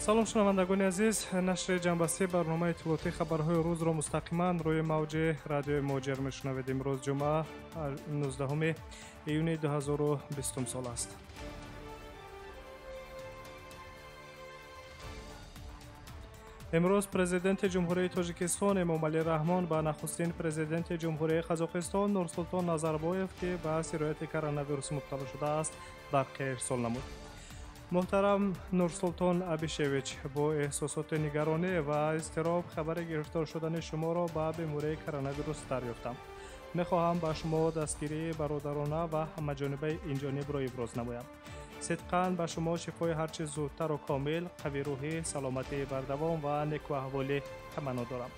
Салом шунавандагони азиз, нашри ҷанбасти барномаи иттилоотии хабарҳои рӯзро мустақиман рӯи мавҷи радиои Муҳоҷир мешунавед. Имрӯз ҷумъа, 19 июни 2020 сол аст. Имрӯз президенти Ҷумҳурии Тоҷикистон Эмомалӣ Раҳмон ба нахустин президенти Ҷумҳурии Қазоқистон Нурсултон Назарбоев, ки ба сирояти коронавирус мубтало шудааст, барқе ирсол намуд. Муҳтарам Нурсултон Абишевич, бо эҳсосоти нигаронӣ ва изтироб хабари гирифтор шудани шуморо ба бемории коронавирус дарёфтам. Мехоҳам ба шумо дастгирии бародарона ва ҳамаҷонибаи инҷонибро иброз намоям. Сидқан ба шумо шифои ҳарчи зудтару комил, қавирӯҳӣ, саломатии бардавом ва некуаҳволӣ таманно дорам.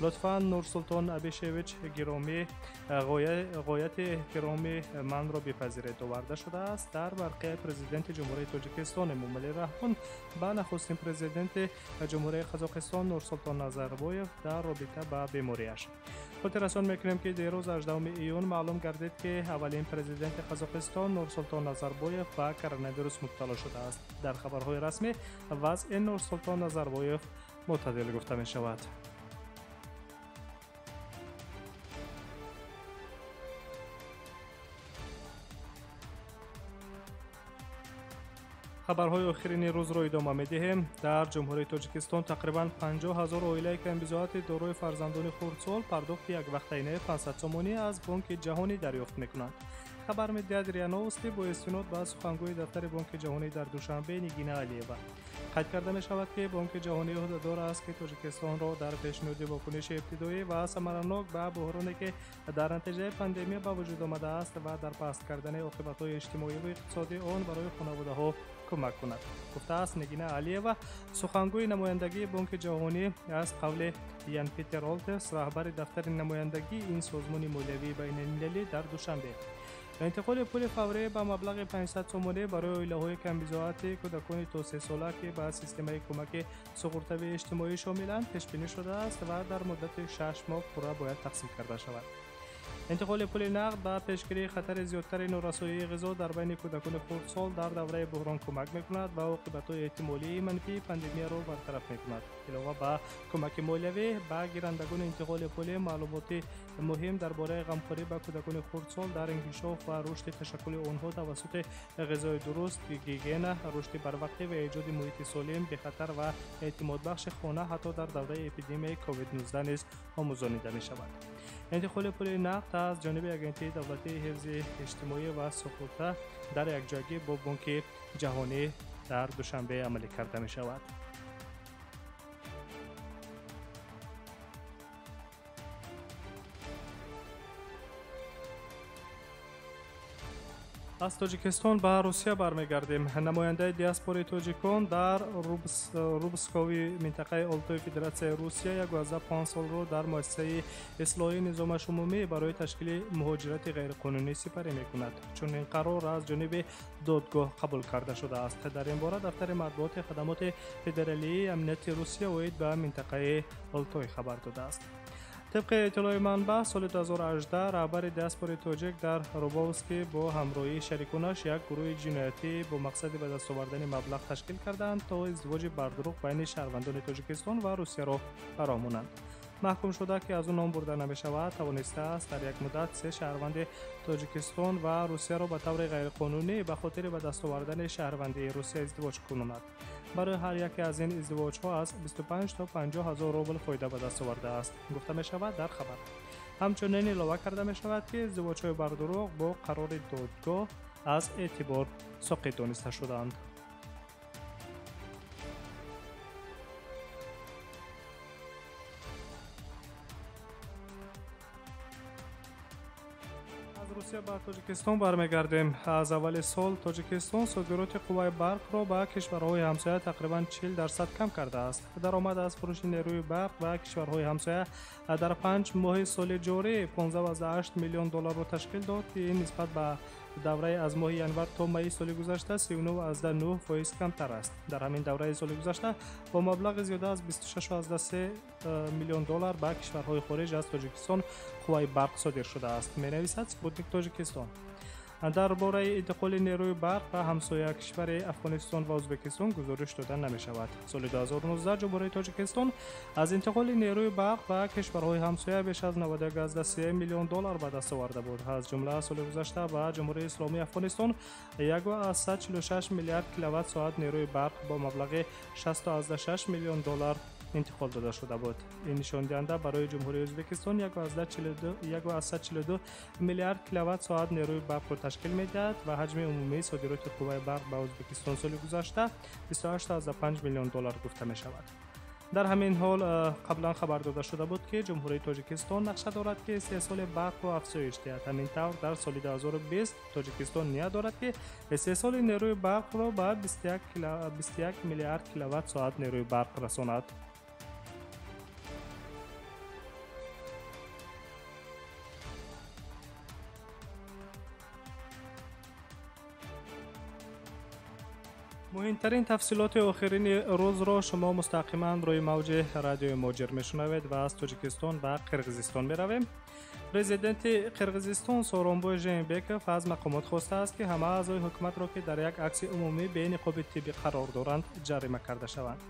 Лутфан Нурсултон Абишевич гиромӣ, ғояти эҳтироми манро бипазиред, оварда шудааст дар барқияи президенти Ҷумҳурии Тоҷикистон Эмомалӣ Раҳмон ба нахустин президенти Ҷумҳурии Қазоқистон Нурсултон Назарбоев дар робита ба бемориаш. Хотиррасон мекунем, ки дирӯз 18 июн маълум гардид, ки аввалин президенти Қазоқистон Нурсултон Назарбоев ба коронавирус мубтало шудааст. Дар хабарҳои расмӣ вазъи Нурсултон Назарбоев мӯътадил гуфта мешавад. Хабарҳои охирини рӯзро идома медиҳем. Дар Ҷумҳурии Тоҷикистон тақрибан 50 ҳазор оилаи камбизоати дорои фарзандони хурдсол пардохти яквақтаинаи 500 сомонӣ аз Бонки Ҷаҳонӣ дарёфт мекунанд. Хабар медиҳад РИА Новости бо истинод ба сухангӯи дафтари Бонки Ҷаҳонӣ дар Душанбе Нигина Алиева. Қайд карда мешавад, ки Бонки Ҷаҳонӣ ӯҳдадор аст, ки Тоҷикистонро дар пешниҳоди вокуниши ибтидоӣ ва самаранок ба буҳроне, ки дар натиҷаи пандемия ба вуҷуд омадааст ва дар паст кардани оқибатҳои иҷтимоӣ ва иқтисодии он барои хонаводаҳо кӯмак кунад, гуфтааст Нигина Алиева, сухангӯи намояндагии Бонки Ҷаҳонӣ аз қавли Ян Питер Олтерс, раҳбари дафтари намояндагии ин созмони молиявии байналмилалӣ дар Душанбе. Интиқоли пули фаврӣ ба маблағи 500 сомонӣ барои оилаҳои камбизоати кӯдакони то 3 сола, ки ба системаи кӯмаки суғуртавии иҷтимоӣ шомиланд, пешбинӣ шудааст ва дар муддати 6 моҳ пурра бояд тақсим карда шавад. Интиқоли пули нақд ба пешгирии хатари зиёдтари норасоии ғизо дар байни кӯдакони хурдсол дар давраи буҳрон кӯмак мекунад ва оқибатҳои эҳтимолии манфии пандемияро бартараф мекунад. Илова ба кӯмаки молиявӣ, ба гирандагони интиқоли пулӣ маълумоти муҳим дар бораи ғамхорӣ ба кӯдакони хурдсол дар инкишоф ва рушди ташаккули онҳо тавассути ғизои дуруст, гигиена, рушди барвақтӣ ва эҷоди муҳити солим, бехатар ва эътимодбахши хона ҳатто дар давраи эпидемияи COVID-19 низ омӯзонида мешавад. Интиқоли пули нақд аз ҷониби Агентии давлатии ҳифзи иҷтимоӣ ва суғурта дар якҷоягӣ бо Бонки Ҷаҳонӣ дар Душанбе амалӣ карда мешавад. Аз Тоҷикистон ба Русия бармегардем. Намояндаи диаспораи тоҷикон дар Рубскови минтақаи Олтои Федератсияи Русия 15 солро дар муассисаи ислоҳии низомаш умумӣ барои ташкили муҳоҷирати ғайриқонунӣ сипарӣ мекунад. Чунин қарор аз ҷониби додгоҳ қабул карда шудааст. Дар ин бора дафтари матбуоти хадамоти федералии амнияти Русия оид ба минтақаи Олтой хабар додааст. Тибқи иттилои манбаъ, соли 2018 раҳбари диаспораи тоҷик дар Рубовский бо ҳамроҳии шариконаш як гурӯҳи ҷиноятӣ бо мақсади ба даст овардани маблағ ташкил карданд, то издивоҷи бардурӯғ байни шаҳрвандони Тоҷикистон ва Русияро ба роҳ монанд. Маҳкумшуда, ки аз ӯ ном бурда намешавад, тавонистааст дар як муддат се шаҳрванди Тоҷикистон ва Русияро ба таври ғайриқонунӣ ба хотири ба даст овардани шаҳрвандии Русия издивоҷ кунонад. Барои ҳар яке аз ин издивоҷҳо аз 25 то 50 ҳазор рубл фоида ба даст овардааст, гуфта мешавад дар хабар. Ҳамчунин илова карда мешавад, ки издивоҷҳои бардурӯғ бо қарори додгоҳ аз эътибор соқит дониста шудаанд. Русия ба Тоҷикистон бармегардем. Аз аввали сол Тоҷикистон содироти қувваи барқро ба кишварҳои ҳамсоя тақрибан 40% кам кардааст. Даромад аз фурӯши нерӯи барқ ба кишварҳои ҳамсоя дар 5 моҳи соли ҷорӣ 15,8 миллион долларро ташкил дод, ки ин нисбат ба давраи аз моҳи январ то майи соли гузашта 39,9% камтар аст. Дар ҳамин давраи соли гузашта бо маблағи зиёда аз 26,3 миллион доллар ба кишварҳои хориҷ аз Тоҷикистон қувваи барқ содир шудааст, менависад Спутник Тоҷикистон. Дар бораи интиқоли нерӯи барқ ба ҳамсоя кишвари Афғонистон ва Ӯзбекистон гузориш дода намешавад. Соли 2019 Ҷумҳурии Тоҷикистон аз интиқоли нерӯи барқ ба кишварҳои ҳамсоя беш аз 91,3 миллион доллар ба даст оварда буд. Аз ҷумла соли гузашта ба Ҷумҳурии Исломии Афғонистон 1,46 миллиард киловатт соат нерӯи барқ бо маблағи 6,6 миллион доллар интиқол дода шуда буд. Ин нишондиҳанда барои Ҷумҳурии Ӯзбекистон 1,42 миллиард киловатт соат нерӯи барқро ташкил медиҳад ва ҳаҷми умумии содироти қувваи барқ ба Ӯзбекистон соли гузашта 28,5 миллион доллар гуфта мешавад. Дар ҳамин ҳол қаблан хабар дода шуда буд, ки Ҷумҳурии Тоҷикистон нақша дорад, ки истеҳсоли барқро афзоиш диҳад. Ҳамин тавр дар соли 2020 Тоҷикистон ният дорад, ки истеҳсоли нерӯи барқро ба 21 миллиард киловатт соат нерӯи барқ расонад. Муҳимтарин тафсилоти охирини рӯзро шумо мустақиман рӯи мавҷи радиои Моҷир мешунавед ва аз Тоҷикистон ба Қирғизистон меравем. Президенти Қирғизистон Сооронбой Жээнбеков аз мақомот хостааст, ки ҳама аъзои ҳукуматро, ки дар як акси умумӣ бениқоби тиббӣ қарор доранд, ҷарима карда шаванд.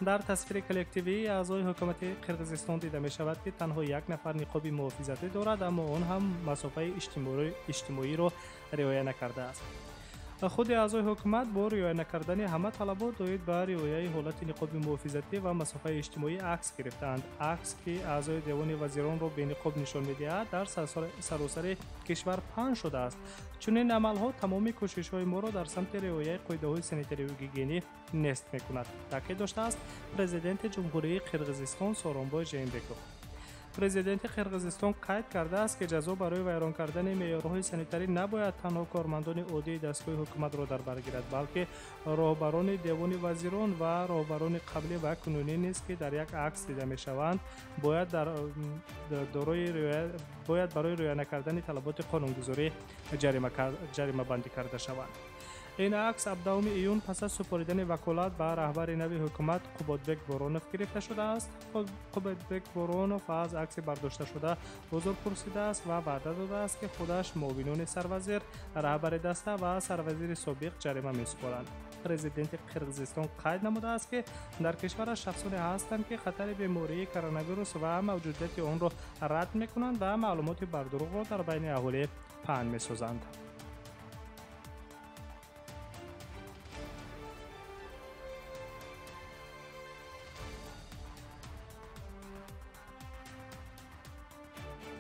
Дар тасвири коллективии аъзои ҳукумати Қирғизистон дида мешавад, ки танҳо як нафар ниқоби муҳофизатӣ дорад, аммо он ҳам масофаи иҷтимоиро риоя накардааст. Худи аъзои ҳукумат бо риоя накардани ҳама талабот доид ба риояи ҳолати ниқоби муҳофизатӣ ва масофаи иҷтимоӣ акс гирифтаанд. Акс, ки аъзои девони вазиронро бениқоб нишон медиҳад, дар саросари кишвар паҳн шудааст. Чунин амалҳо тамоми кӯшишҳои моро дар самти риояи қоидаҳои санитарию гигиенӣ нест мекунад, таъкид доштааст президенти Ҷумҳурии Қирғизистон Сооронбой Жээнбеков. Президенти Қирғизистон қайд кардааст, ки ҷазо барои вайрон кардани меъёрҳои санитарӣ набояд танҳо кормандони оддии дастгоҳи ҳукуматро дар бар гирад, балки роҳбарони девони вазирон ва роҳбарони қаблӣ ва кунунӣ низ, ки дар як акс дида мешаванд, бояд барои риоя накардани талаботи қонунгузорӣ ҷаримабандӣ карда шаванд. Ин акс 17 июн пас аз супоридани ваколат ба раҳбари нави ҳукумат Қубодбек Боронов гирифта шудааст. Қубодбек Боронов аз акси бардошташуда узр пурсидааст ва ваъда додааст, ки худаш, муовинони сарвазир, раҳбари даста ва сарвазири собиқ ҷарима месупоранд. Президенти Қирғизистон қайд намудааст, ки дар кишвараш шахсоне ҳастанд, ки хатари бемории коронавирус ва мавҷудияти онро рад мекунанд ва маълумоти бардурӯғро дар байни аҳолӣ паҳн месозанд.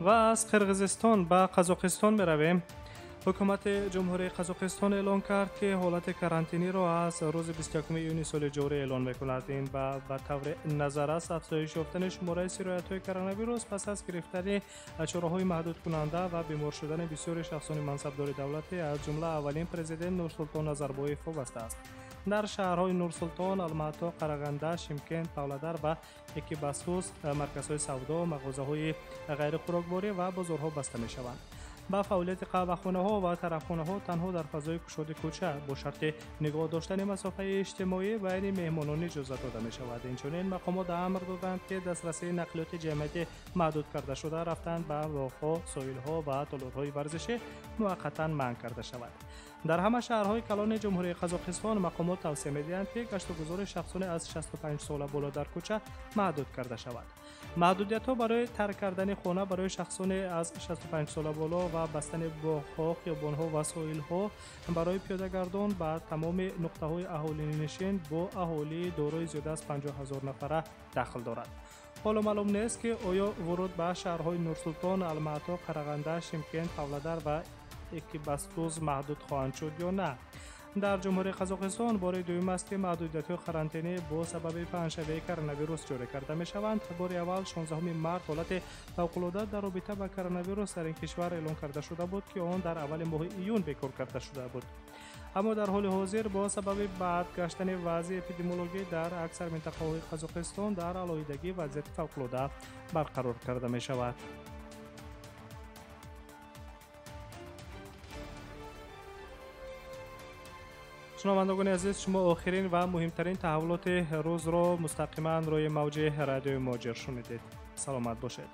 Ва аз Қирғизистон ба Қазоқистон меравем. Ҳукумати Ҷумҳурии Қазоқистон эълон кард, ки ҳолати карантиниро аз рӯзи 21 июни соли ҷорӣ эълон мекунад. Ин ба таври назаррас афзоиш ёфтани шумораи сироятҳои коронавирус пас аз гирифтани чораҳои маҳдудкунанда ва бемор шудани бисёри шахсони мансабдори давлатӣ, аз ҷумла аввалин президент Нурсултон Назарбоев вобаста аст. Дар шаҳрҳои Нурсултон, Алмато, Қарағанда, Шимкент, Павлодар ва Экибастуз марказҳои савдо, мағозаҳои ғайрихӯрокворӣ ва бозорҳо баста мешаванд. Ба фаъолияти қаҳвахонаҳо ва тарафхонаҳо танҳо дар фазои кушоди кӯча бо шарти нигоҳ доштани масофаи иҷтимоӣ байни меҳмонон иҷозат дода мешавад. Инчунин мақомот амр доданд, ки дастрасии нақлиёти ҷамъиятӣ маҳдуд карда шуда, рафтан ба боғҳо, соҳилҳо ва толорҳои варзишӣ муваққатан манъ карда шавад. Дар ҳама шаҳрҳои калони Ҷумҳурии Қазоқистон мақомот тавсия медиҳанд, ки гаштугузори шахсоне аз 65 сола боло дар кӯча маҳдуд карда шавад. Маҳдудиятҳо барои тарк кардани хона барои шахсоне аз 65 сола боло ва бастани боғҳо, хиёбонҳо ва соҳилҳо барои пиёдагардон ба тамоми нуқтаҳои аҳолинишин бо аҳолии дорои зиёда аз 50 ҳазор нафара дахл дорад. Ҳоло маълум нест, ки оё вуруд ба шаҳрҳои Нурсултон, Алмато, Қарағанда, Шимкент, Павлодар ва Экибастуз маҳдуд хоҳанд шуд ё на. Дар Ҷумҳурии Қазоқистон бори дуюм аст, ки маҳдудиятҳои карантинӣ бо сабаби паҳншавии коронавирус ҷорӣ карда мешаванд. Бори аввал 16 март ҳолати фавқулода дар робита ба коронавирус дар ин кишвар эълон карда шуда буд, ки он дар аввали моҳи июн бекор карда шуда буд. Аммо дар ҳоли ҳозир бо сабаби бад гаштани вазъи эпидемиологӣ дар аксар минтақаҳои Қазоқистон дар алоҳидагӣ вазъияти фавқулода барқарор карда мешавад. Шунавандагони азиз, шумо охирин ва муҳимтарин таҳаввулоти рӯзро мустақиман рӯи мавҷи радиои Моҷир шунидед. Саломат бошед.